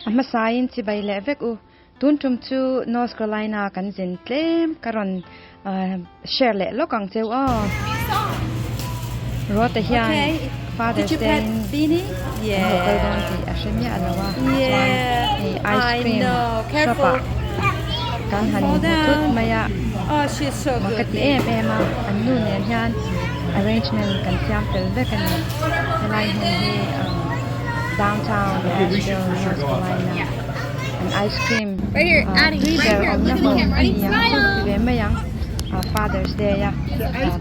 A hmasain chibai leh vek u. Tun tum chu North Carolina kan zin tlem ka rawn share leh lawk ang cheu aw. Ruata hian Father's Day in an lo kal dawn tih a hre miah lo a, chuan hei ice cream shop ah kan han inhmu thut mai a, mak ka ti em em a, an nu nen hian arrangement kan siam fel vek a ni. Helai hmun hi downtown Nashville, North Carolina an ice cream tui ber awmna hmun a ni ang chu ti ve mai ang Father's Day a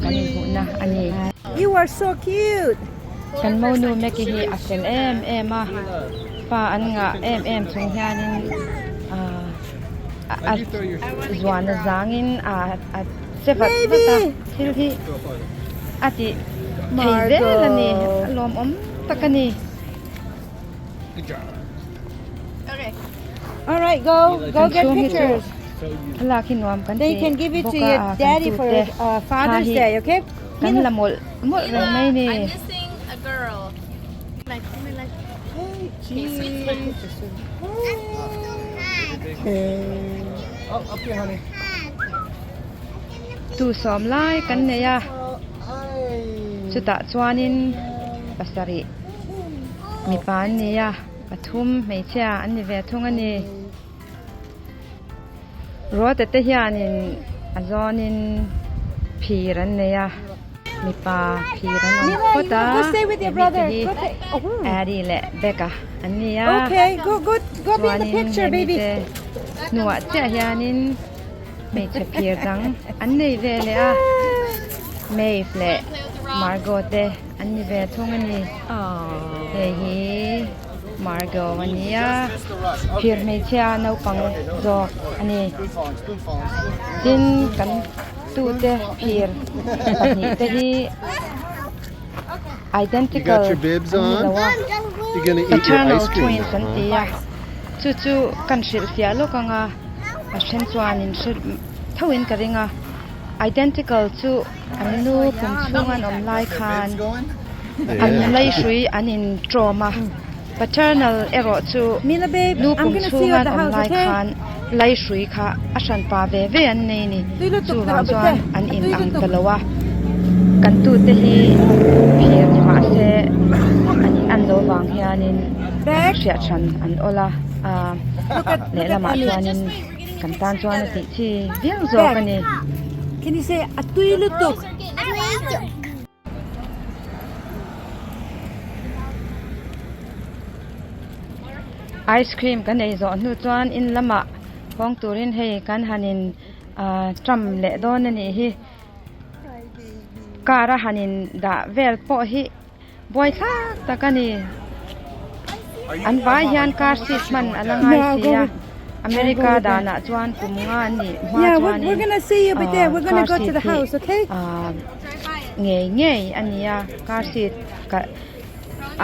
kan inhmuhna a ni. You are so cute. Kan monu Maggie hi a fel em em a, fa an ngah em em chung hianin a zuan a zangin a che vat vat a, thil hi a ti thei zel a ni, a lawmawm tak a ni. Alright, go go get pictures. Thlalak hi nuam kan Then you ti can give it to bawk a your kan daddy for tute uh, thla Father's hi Day, okay? kan la mawlh mawlh reng mai ni. I'm missing a girl. Tu sawm lai kan nei a, chutah chuanin pasarih mipa an ni a, pathum hmeichhia an ni ve thung a ni. Ruata te hianin a zawnin phir an nei a, mipa phir an awm phawt a, he mite hi Addie leh Becca an ni a, chuanin he mite hnuah chiah hianin hmeichhe phir dang an nei ve leh a, Maeve leh Margot te an ni ve thung a ni, hei hi. Margot a ni a, phir hmeichhia naupang zawk a ni. Tin, kan tute phir pahnihte hi identical an ni lo a, paternal twins an ti a, chu chu kan hrilhfiah lawk ang a, a then chuan in hre thoin ka ring a, identical chu an nu pum chhunga an awm lai khan. An leihrui an in tawm a, paternal erawh chu nu pum chhunga an awm lai khan leihrui kha a hran pa ve ve an nei ni. Chuvang chuan an in ang ta lo a, kan tute hi phir ni mah se an in an lo vang hianin hriat hran an awl a, lehlamah chuanin kan tan chuan a tih chi viau zawk a ni. Can you say a tui lutuk? Ice cream kan ei zawh hnu chuan in lamah hawng turin hei kan han in ah tram leh dawn a nih hi car a han in dah vel pawh hi buaithlak tak a ni an vai hian car seat hman a la ngai si a America danah chuan kum nga an nih hma chuanin ah car seat hi ah. Ngei ngei a ni a, car seat ka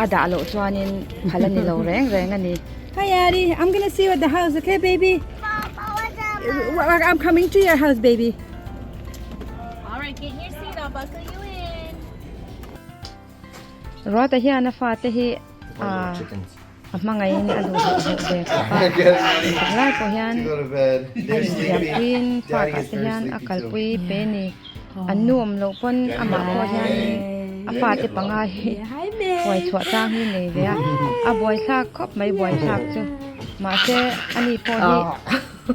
a dah loh chuanin phal a ni lo reng reng a ni. Hi Addie, I'm gonna see you at the house, okay baby? I'm coming to your house baby. Alright, get in your seat, I'll buckle you in. Ruata hian a fate hi a a hmangaihin a duh duh deuh ve khawp a, engtik lai pawh hian a inziahpuiin park ah te hian a kalpui pe a ni. An nu awm loh pawn amah pawh hianin a fate panga hi huai chhuah chang hi nei ve a, a buaithlak khawp mai buaithlak chu mahse ani pawh hi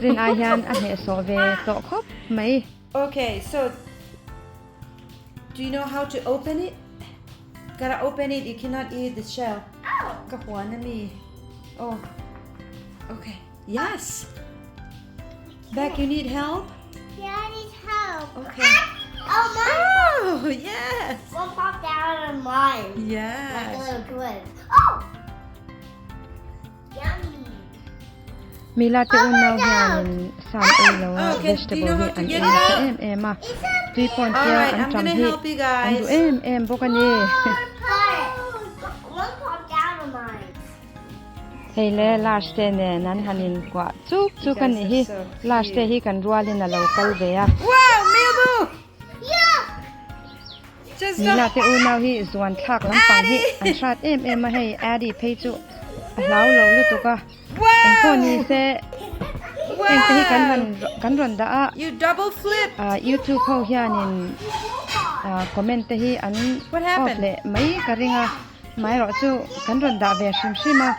rin ai hian a hnehsawh ve tawh khawp mai. Okay, so do you know how to open it? Gotta open it, you cannot eat the shell. Ka huan ami. Oh, okay. Yes. Beck, you need help? Yeah, I need help. Okay. Oh, mine. Oh, yes. One popped out of mine. Yes. Like a little twig. Oh! Yummy. Mila te unau hianin sam ei lo a vegetable hi an ei nasa em em a, tui pawn tia an ṭam hi an duh em em bawk a ni. Hei le Lars te nen an han inkuah chuk chuk a nih hi, Lars te hi kan rualin a lo kal ve a. Mila te unau hi zuan thlak lampang hi an hrat em em a hei Addie phei chu. A hlau lo lutuk a. Engpawh ni se heng te hi kan han kan rawn dah a. Ah youtube ho hianin ah comment te hi an off leh mai ka ring a. Amaherawhchu kan rawn dah ve hrim hrim a.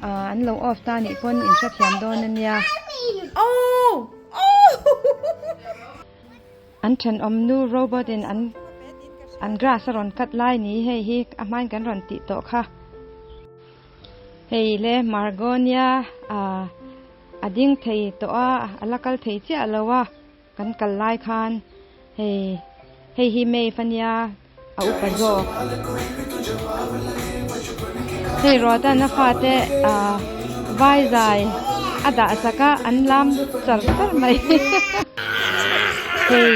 Ah an lo off ta nih pawn in hrethiam dawn a nia. An thenawm nu robot in an an grass a rawn cut lai ni hei hi a hmain kan rawn tih tawh kha. Hei le Margonia ah a ding thei tawh a a la kal thei chiah lo a kan kal lai khan hei hei hi Maeve a nia a upa zawk. Hei Ruatan a fate ah vai zai a dah sak a an lam char char mai. Hei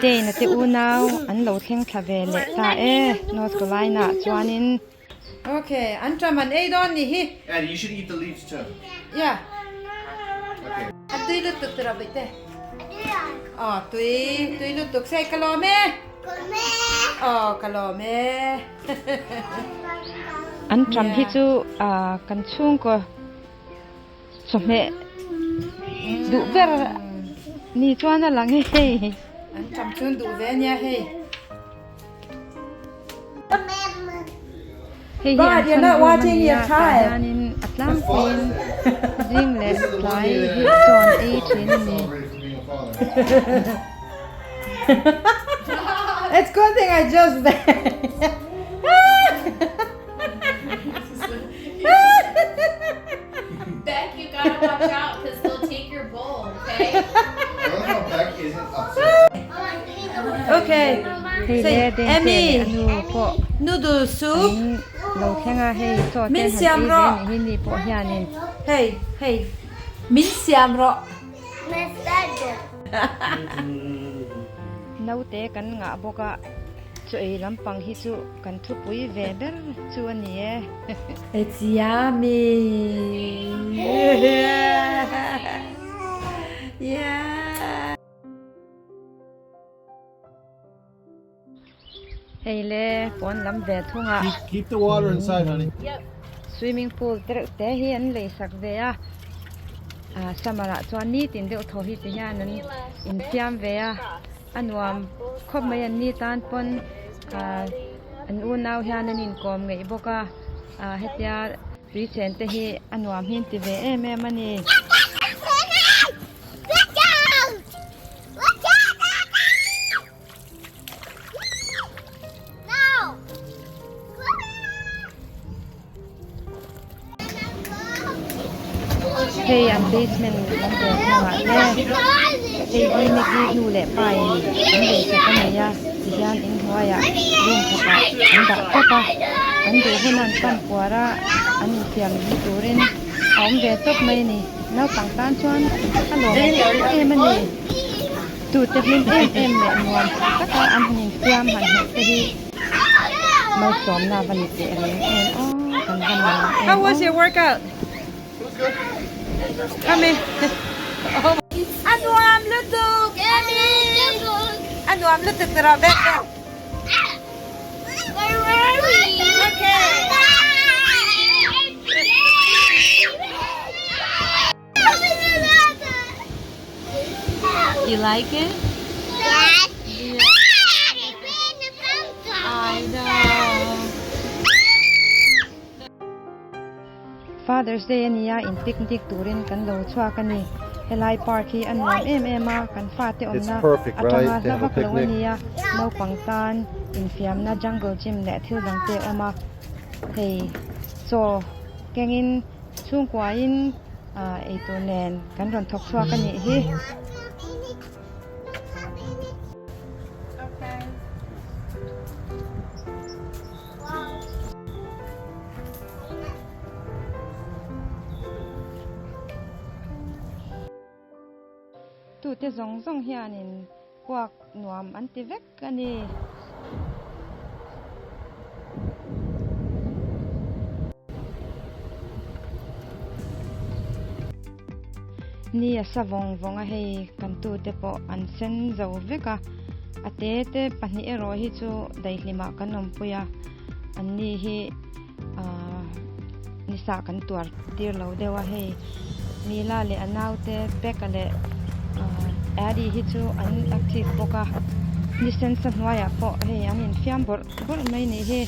Dane a te unau an lo thleng thla ve leh ta e North Carolina ah chuanin. Okay, an ṭam an ei dawn nih hi. Eddie, you should eat the leaves too. Yeah. Okay. A tui lutuk tura bawihte. Aw, tui, tui lutuk. Sei, ka lawm e. Aw, ka lawm e. An ṭam hi chu kan chhungkaw chawhmeh duh ber ni chuan a lang e hei. An ṭam chuan duh ve ania hei. Hei hi an thlan room a ni a tah hianin a tlangpuiin zing leh tlai hi chawn ei thin a ni. It's good thing I just Beck, you gotta watch out cause they'll take your bowl, okay? Beck isn't upset. Okay. Hei le Say, deng te Emmy, leh a nu pawh noodle soup. an lo thleng a hei chaw te Min han siam ei ve rawh. nih hi ni pawh hianin. Hei, hei. Min siam rawh. Naute kan ngah bawk a, chaw ei lampang hi chu kan thupui ve ber chu a ni e. It's yummy. Yeah. Hei le pawn lam ve thung a. Keep the water inside honey. Swimming pool te reuh te hi an lei sak ve a. Ah summer ah chuan nitin deuh thaw hi ti hian an infiam ve a. A nuam khawp mai an ni tan pawn ah an unau hian an inkawm ngeih bawk a. Ah hetia tui chen te hi a nuam hi an ti ve em em a ni. Hei an basement lam ve thungah te hei hi Maggie nu leh pa in an lei sak a ni a tihian inhnuaiah room khatah an dah tawp a an duh hun an pan puar a an infiam ni turin a awm ve tawp mai a ni naupang tan chuan a lawm em em a ni. Tute hlim em em leh nuam taka an han infiam han hmuh te hi malsawmna va ni teh reng em aw kan va nuam em How was aw. your workout? Come in. A nuam lutuk Emmy. A nuam lutuk tawh back back. Where were we? Okay. You like it? Yes. I know. Father's Day ania in picnic turin kan lo chhuak a ni. Helai park hi a nuam em em a, kan fate awmna atanga hla vak lo ania. Naupang tan infiamna jungle gym leh thil dang te a awm a. Hei chaw kengin Chhungkuain eitur nen kan rawn thawk chhuak a nih hi. Tute zawng zawng hianin kuak nuam an ti vek a ni. Ni a sa vawng vawng a hei kan tute pawh an sen zo vek a a te te pahnih erawh hi chu daihlimah kan awmpui a an ni hi. Ahh. Nisa kan tuar tir lo deuh a hei Mila leh a naute Becca leh Addie hi chu an active bawk a ni sensa hnuaiah pawh hei an infiam bawrh bawrh mai nih hi.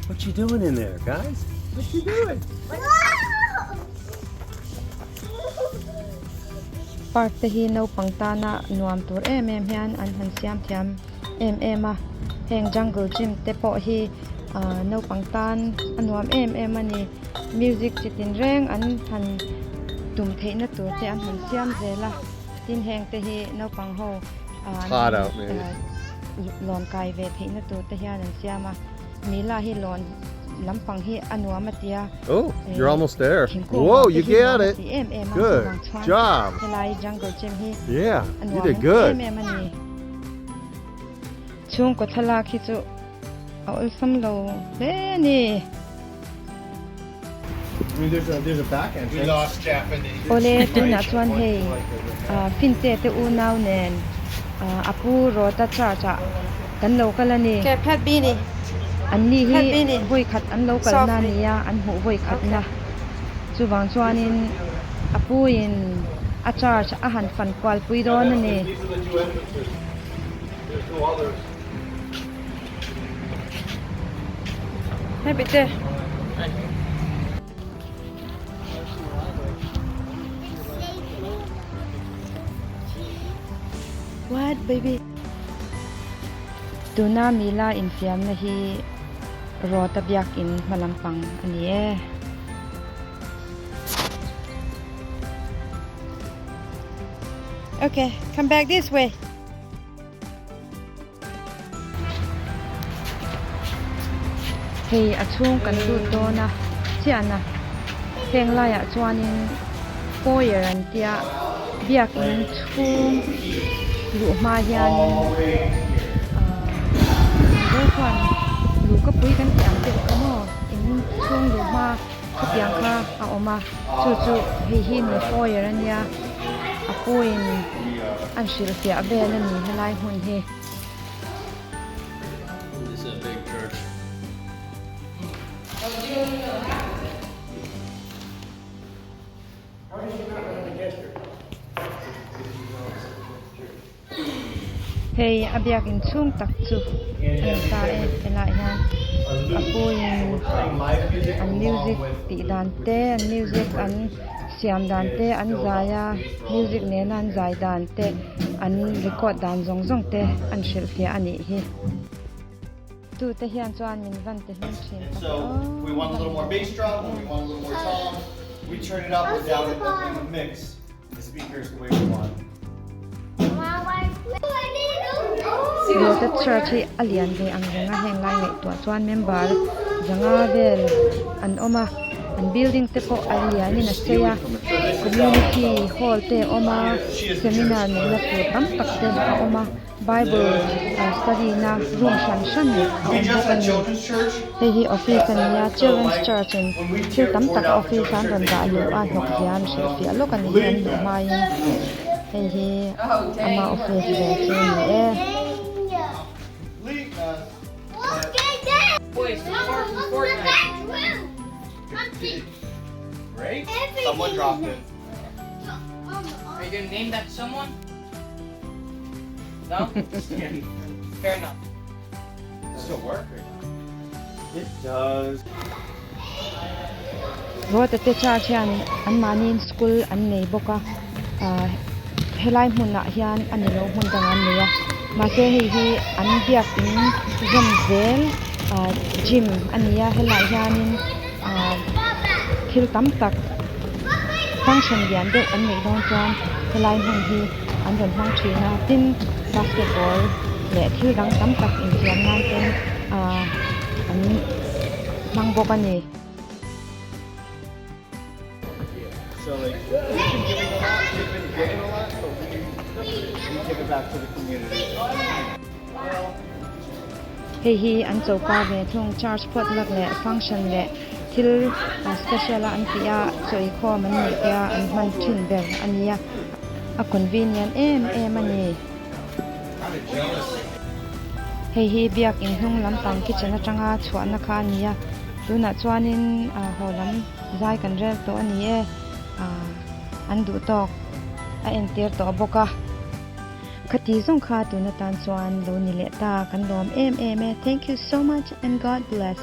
What you doing in there guys? What you doing? Park te hi naupang tana nuam tur em em hian an han siam thiam em em a heng jungle gym te pawh hi ahh naupang tan a nuam em em a ni music chi tin reng an han tum theih na tur te an han siam zel a tin heng te hi naupang ho ahh lawn kai ve theih na tur te hian an siam a mila hi lawn lampang hi a nuam a tia Oh, you're almost there. thingkung Whoa, vang te you hi got nuam a it. ti em em a Good chuvang chuan job. helai jungle gym hi Yeah, a you nuam did em good. em a ni. Chhungkaw thlalak hi chu a awlsam lo hle a ni. Awle tunah chuan hei Finte te unau nen a pu Rawta church ah kan lo kal a ni. An ni hi vawi khat an lo kalna a ni a, an hmuh vawi khatna. Chuvang chuanin a pu in a church a han fan kual pui dawn a ni. There's no others. Happy te. What baby? Tuna mila infiamna hi rawta biakin hma lampang a ni e. Okay, come back this way. Hei a chhung kan lut dawn a chian a heng laiah chuanin foyer an tia biakin chhung luh hma hianin ahh mizo chuan luh ka pui kan tih ang deuh kha maw in chhung luh hma khawpiang kha a awm a chu chu hei hi ni foyer a nia a puiin an hrilhfiah vel a ni helai hmun hi. Hei a biakin chhung tak chu a ni ta e helaiah hian a puiin an music tih dan te an music an siam dan te an zai a music nena an zai dan te an record dan zawng zawng te an hrilhfiah a nih hi. Tute hian chuan min van ti hlim thin tak aw. Lotus Church hi a lian ve ang reng a heng lai ngaihtuah chuan member zanga vel an awm a an building te pawh a lianin a sei a community hall te a awm a seminar neihna tur tam tak te a awm a. Bible study na room hran hran a awm bawk a ni. Hei hi office a ni a, Children's Church in thil tam tak a office a an rawn dah luh a hnawk zia an hrilhfiah lawk a ni hi an luh hmain hei hi ama office ve chu a ni e. No? Fair enough. Does it work or not? It does. Ruata te church hian anmahniin school an nei bawk a ah helai hmunah hian a ni lo hmun dangah an nei a mahse hei hi an biakin zawm zel ah gym a ni a helaiah hianin ah thil tam tak function lian deuh an neih dawn chuan helai hmun hi an rawn hmang thin a tin basketball leh thil dang tam tak infiam nan ten ah an hmang bawk a ni. Hei hi an choka ve thung church phawt lak leh function leh thil special a an tih a chaw inkhawm an nih te a an hman thin ber a nia a convenient em em a ni. Hei hi biak inhnung lampang kitchen atanga chhuahna kha a ni a. Tunah chuanin haw lam zai kan rel tawh a ni e. An duh tawk a entir tawh bawk a. Khati zawng kha tun atan chuan lo ni leh ta kan lawm em em e. Thank you so much and God bless.